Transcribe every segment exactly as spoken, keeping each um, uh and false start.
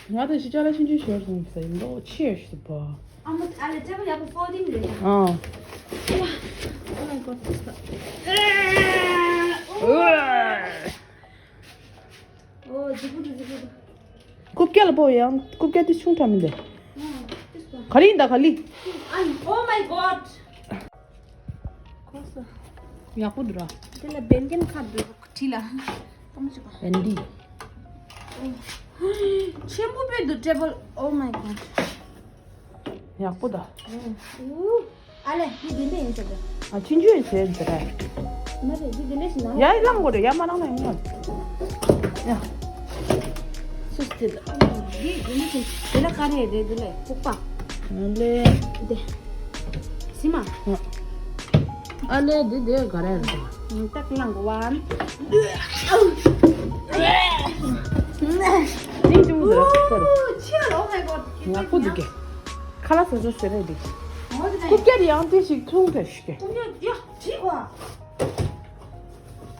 ང་དང་ཞི་ཅ་ལ་ཆུང་ཆུང་ཞོར་སོང་ས་ཡིན་ལོ། ཆེར་ཞུ་བ། ཨ་མ་ཨ་ལེ་ཊེ་བལ་ཡག་པོ་ཕོལ་ཌིང་རེད་ཡ། ཨ། Oh my god, this is ཨོ་ཇི་པུ་ཏུ་ཇི་པུ་ཏུ། རྐུབ་བཀྱག་ལ་པོ་ཡང་རྐུབ་བཀྱག་དེ་ཆུང་དྲགས་མིན་ཏེ། ཨ། this one. ག་རེ་ཡིན་ད་ག་ལི། ཨ། Oh my god. ཁོ་སོ། ཡག་པོ་འདུག་ར། དེ་ལ་བན་དེན་ཁ་འདུག་ཁྲི་ལ། ཏོང་ཅིག་པ། བན་དི། ཆེན་པོ་པོ་འདུག་ཊེ་བལ། Oh my god. ཡག་པོ་ད། ཨ་ལེ་འདི་འདི་འདྲ་ཡིན་ཟེར་གི། ཨ་ཆུང་ཆུང་ཡིན་ཟེར་ཟེར་ར། མ་རེད་འདི་འདི་འདྲ་ཞིག་ན། ཡ་ཡི་བླངས་དགོས་རེད། ཡ་མ་བླངས་ན་ཡོང་ཡ། ཡ། སུས་དེ་ལ། འདི་འདི་འདྲ་ཞིག་དེ་ལ་ག་རེ་རེད། འདི་ལས་ལྐུགས་པ། ཨ་ལེ། འདི། སི་མ། ཨ་ལེ་འདི་འདི་ག་རེ་རེད། ཏག་ལང་གོ་ཝན། འདི་ཅུང་ཟེར་ཟེར། ཆེ་ལོ་ཧེ་གོ། ཡག་པོ་འདུག་གས། ཁ་ལག་ཟ་ཟ་ཟེར་རེད་འདི། ཁུག་ཀྱ་རེ་ཡང་དེ་ཞིག་འཐུང་ཐུབ་ཤིག་གས། ཁུག་ཀྱ་ཡ་ཁྲིད་གོ།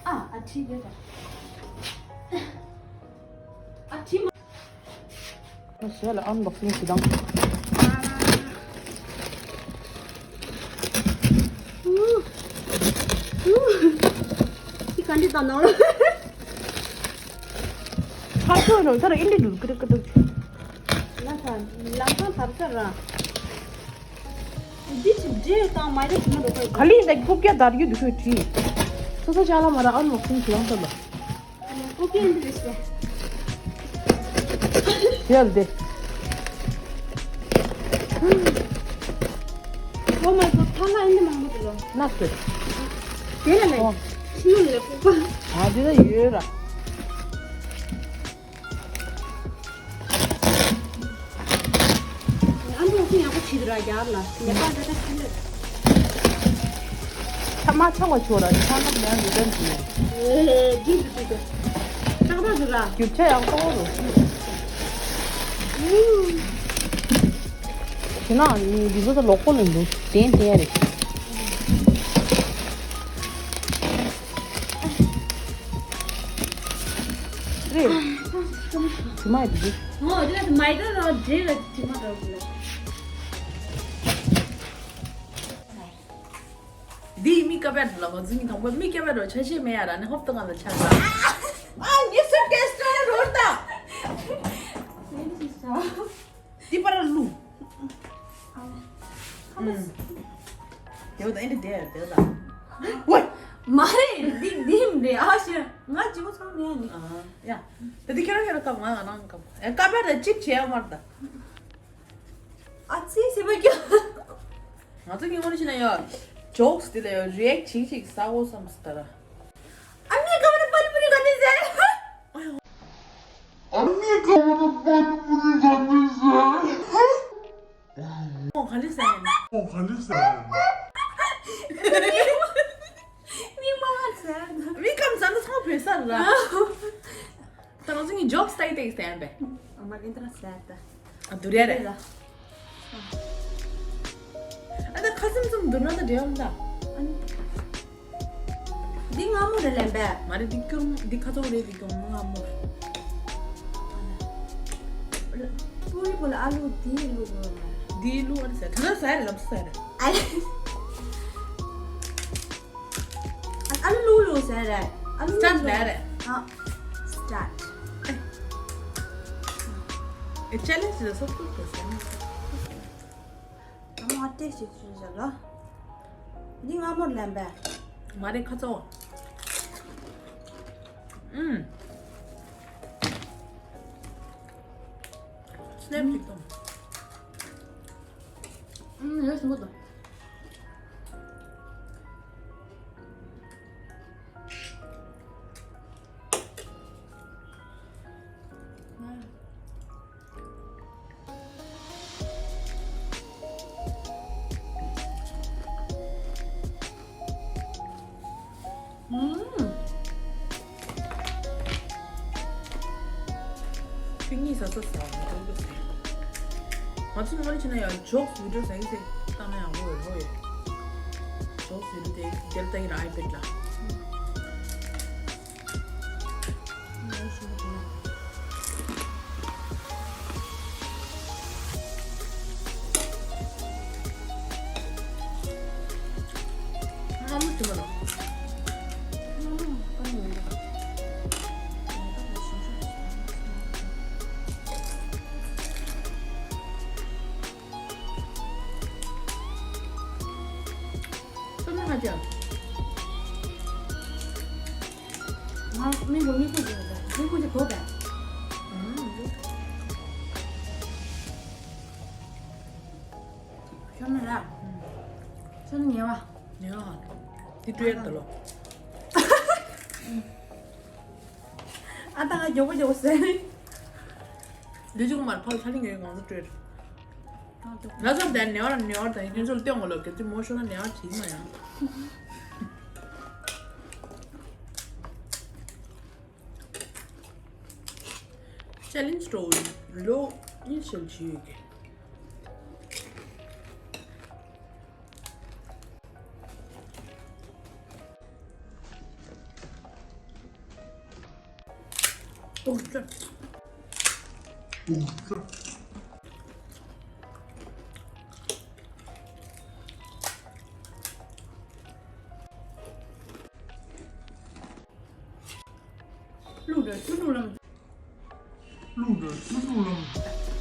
ཨ་ཨ་ཁྲིད་རེད་ད། ཨ་ཁྲིད་མ། ཞལ་ལ་ཨན་བོག་སིང་བྱེད་དང་། འདི་ག་འདྲ་དང་ནང་ལ། ཁ་ཚོན་རོ་ཚར་ཨིན་འདྲ་འདུག་ཀི་རིག་ཀི་རིག་ལ་ཐ་ལམ་སང་ཐར་ཚར་ར། འདི་ཅི་འདྲེ་དང་མ་ཡོད་ཅི་མ་འགྲོ་གི། ག་ལི་འདི་ཁུག་ཀྱ་དར་རྒྱུ་འདུག་ཁོས་བྲིས། སོ་སོ་ཅག་ལ་མ་ར་ཨན་བོག་སིང་བྱེད་དང་ཚར་ལ། ཨོ་ཀེ་འདི་རེད་ཟེར། ཡ་ལ་དེ། Oh my god, ཐ་ན་ཨིན་ཏེ་མང་པོ་འདུག་ལོ། ན་སྟེ། དེ་ལ་ལས། ཨོ། ཤི་ཡོང་ལས་ཁུག་པ། ཨ་དེ་ལ་ཡོད་ར། ཨ་འདི་ཨོ་ཀེ་ཡག་པོ་བྱེད་འདུག་ར་རྒྱབ་ལ། ཉེས་པ་འདི་ད་ཁ་ལས། ཚ་མ་ཚང་བ་ཆོག་ར་ཚང་མ་ཡང་ཡོད་དམ་གྱི། ཨེ་འདི་འདི་འདི་འདི། ཏག་ཏག་འདུག་ར། རྒྱུ་ཆ་ཡག་པོ་རུ། དེ་ན་ནི་འདི་ཚོ་ད་ལོག་པོ་ལ་འདུག་བསྟན་བསྟན་རེད། རེད། དྲི་མ་ཡོད་དེ། ཨོ་དེ་ལ་མ་ཡི་ད་ལོ་འདྲེ་ལ་དྲི་མ་འདྲ་བོ་ལ། འདི་མི་ཀ་བར་ལ་ང་ཚོ་གཉིས་དང་པོ་མི་ཀ་བར་རོ་ཆ་ཤས་མེད་ཡ་ར་ནི་ཧོབ་ཏོ་ང་ལ་ཆགས་ད། ཨ་ཉི་སུ་ཀེ་སི་ཏྲ་རོ་ད། འདི་པར་ལུ། དེའུ་ད་ཨེ་འདི་དེ་དེའུ་ད། ཝེ། མ་རེད་འདི་འདི་མ་རེད་ཨ་ཤེ། ང་ཅི་མོ་ཚང་མེད་ནི། ཨ་ཡ། ད་འདི་ཁྱེད་རང་ཁྱེད་རང་ཀ་ང་ང་རང་ཀ་ཨེ་ཀ་བར་ད་ཅིབ་བྱེད་ཡ་མར་ད། ཨ་ཙི་སེ་བ་ཀྱོ། ང་ཚོ་གི་ངོ་ནས་ཤི་ན་ཡ། ཇོག་སི་དེ་ལ་ཡ་རི་ཨེག་བྱེད་ཅིག་ས་འོ་བསམ་སི་ད་ར། ཨ་མའི་ཀ་བ་ན་པ་ནི་པུ་རི་ག་ནས་ཟེར། ཨ་མའི་ཀ་བ་ན་པ་ནི་པུ་རི་ག་ནས་ཟེར། ཁོང་ག་ལེ་ཟེར། ཁོང་ག་ལེ་ཟེར། མི་མ་ཟེར། མི་ཀམ་ཟ་ན་ཚང་བོད་ས་ར། ད་ང་ཚོ་གཉིས་ཇོག་སི་ལྟ་ཡི་ལྟ་ཡི་ཟེར་ཡ་པས། ཨ་མ་ཨིན་ཏྲ་ཟེར་ད། ཨ་དུ་རེ་རེ། ཨ་ད་ཁ་ཙུམ་ཙུམ་འདུག་ན་ད་འབྲེལ་ཡོང་ད། ཨ་ནི། འདི་སྔ་མོ་རེད་ལན་པས། མ་རེད་འདི་སྐྱུར་མོ་འདི་ཁ་ཚོགས་རེད་འདི་སྐྱུར་མོ་སྔ་མོ་རེད། པུ་རི་པུ་ལ་ཨ་ལུ་འདི་ལུ་གོ། འདི་ལུ་ཨ་ནི་ཟེར་ད་ད་ཟེར་རེད་ལམ་སུ་ཟེར་རེད། ཨ་ཨ་ལུ་ལུ་ཟེར་རེད། ཨ་ལུ་ལུ་སི་ཊར་ཊི་ཟེར་རེད། ཨ་སི་ཊར་ཊི། ཨེ་ཅེ་ལེན་ཇི་ཟེར་སོགས་སོགས་ཟེར་ན། ཨ་མ་ཏེ་ཞིག་ཞིག་ཟེར་ལ། འདི་སྔ་མོར་ལན་པས། མ་རེད་ཁ་ཚོ། ཨུམ། སི་ནེབ་ཅིག་དང་། ཨུམ་ཡོད་སི་མོ་དང་། ཨུམ། ཁྱོད་གཉིས་ཟ་ས་ཟ་བ་མི་འདུག་ཟེར། ང་ཚོ་ནོར་ཕྱིན་ན་ཡང་ཇོག་སི་བི་ཌི་ཡོ་ཟ་གི་ཟེར་བཏང་ན་ཡག་པོ་རེད་ཧོ་ཡོད། ཇོག་སི་བི་ཌི་ཡོ་དེ་དེར་ལྟ་གི་ར་ཨའི་པེ་ཌི་ལ། ང་ཞུ་གི་འདུག་ན། ཅི་མ་རོ། སོ་ན་ཧ་ཅང་། ང་མི་གོ་མི་ཁུ་ཅི་མི་ཁུ་ཅི་གོ་བས། ཤོ་ན་ར། ཤོ་ན་ཉེ་བ། ཉེ་བ། དེ་སྤྲོད་ད་ལོ། ཨ་ད་ང་མགྱོགས་པོ་མགྱོགས་པོ་ཟེར། འདི་ཅུང་མར་ཕར་ཚ་ལིང་ངའི་ངང་ཚ་སྤྲོད། ང་ཚོ་འདི་ནེ་བར་ནེ་བར་དང་ཁྱེད་ཚོ་ལ་སྟོན་དགོས་ལབ་ཀྱི་དེ་མོ་ཤོར་ན་ནེ་བར་བྱེད་མ་ཡང་། ཅ་ལིན་སི་ཏོ་ལོ་ཨིན་ཤེལ་བྱེད་ཡོད་ཀྱི། ཏོག་ཙམ། ཏོག་ཙམ། བླུགས་འདྲ་ཆུ་བླུགས་ལམ། བླུགས་འདྲ་ཆུ་བླུགས་ལམ།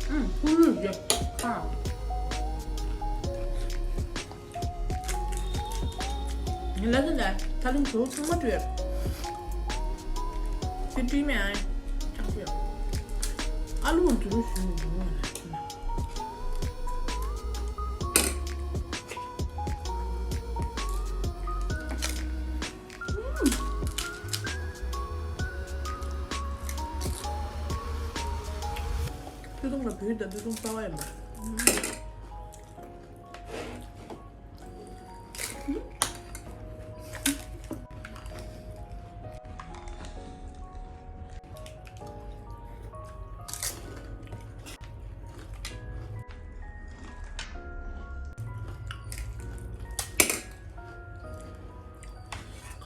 ཨུམ། ཀུ་རུ་རེད། ཨ། ངས་ལབ་ས་ལ་ཐ་ལིང་བྱོ་ཚང་མ་བྲོས། དེ་བྲིས་མེད་ཨ། ཅང་བྲོས། ཨ་ལུ་དུ་རུ་ཞུ་མི་འདུག་ཨ་ལ། ཐུ་ཐུང་ལ་བུད་དང་ཐུ་ཐུང་གསར་བ་ཡིན་པ།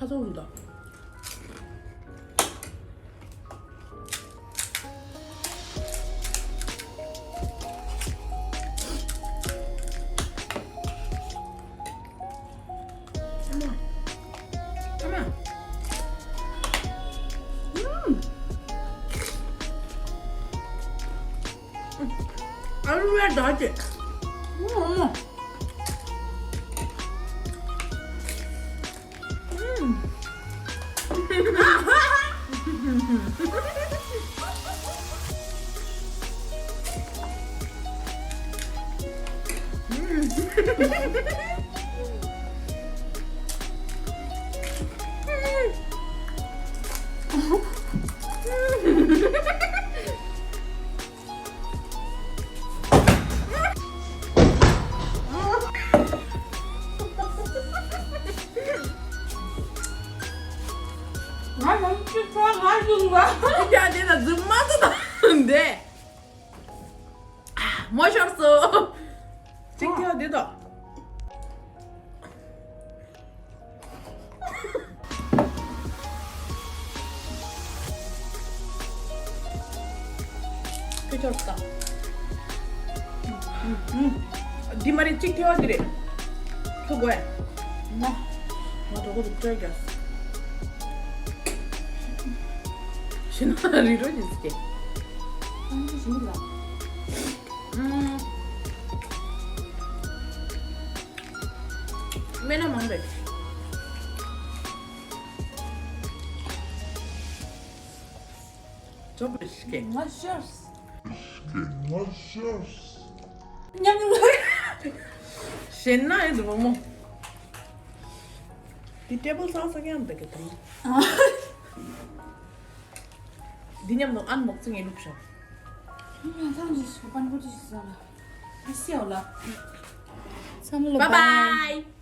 ཁ་ཚོན་འདུག་ཨ་ལུ་ཡ་ད་ཅེ། ཨུ་ཨ་མ། ང་ཡང་ཅི་ཚོགས་ང་ཡིན་པ། ཡ་དེ་ན་རྫུན་མ་ཚོ་དང་འདས། མོ་ཤོར་སོང་། གཅིག་ཐེའོ་དེ་དོ། ཁྱོད་ཆོག་ས། འདི་མ་རེད། གཅིག་ཐེའོ་འདི་རེད། ཁྱོད་དགོས་ཡ། ན། ང་གྲོད་ཁོག་ཏུ་སྤྲོད་རྒྱག་ཤི་ན་རི་རོ་ཇི་སྐྱེ། ཨང་ཅི་ཞིག་ལ། ཨུམ། སྨན་སྣ་མང་རེད། ཅོག་པོ་ཤི་སྐྱེ། ང་ཤར། ང་ཤར། ཉམས་མྱོང་ལ། ཞེན་ན་ཡོད་དུ་བུ་མོ། འདི་ཊེ་བལ་སང་ས་ཀྱང་འདུག་གི་དང་། འདི་མཉམ་དུ་ཨན་མོག་ཙི་ངས་བླུགས་ཤོག་ང་ཚང་ཞིག་ཞིག་པན་པོ་ཅི་ཞིག་ཟ་ལ། ཨི་སི་ཡོ་ལ། བསམ་བློ། Bye bye.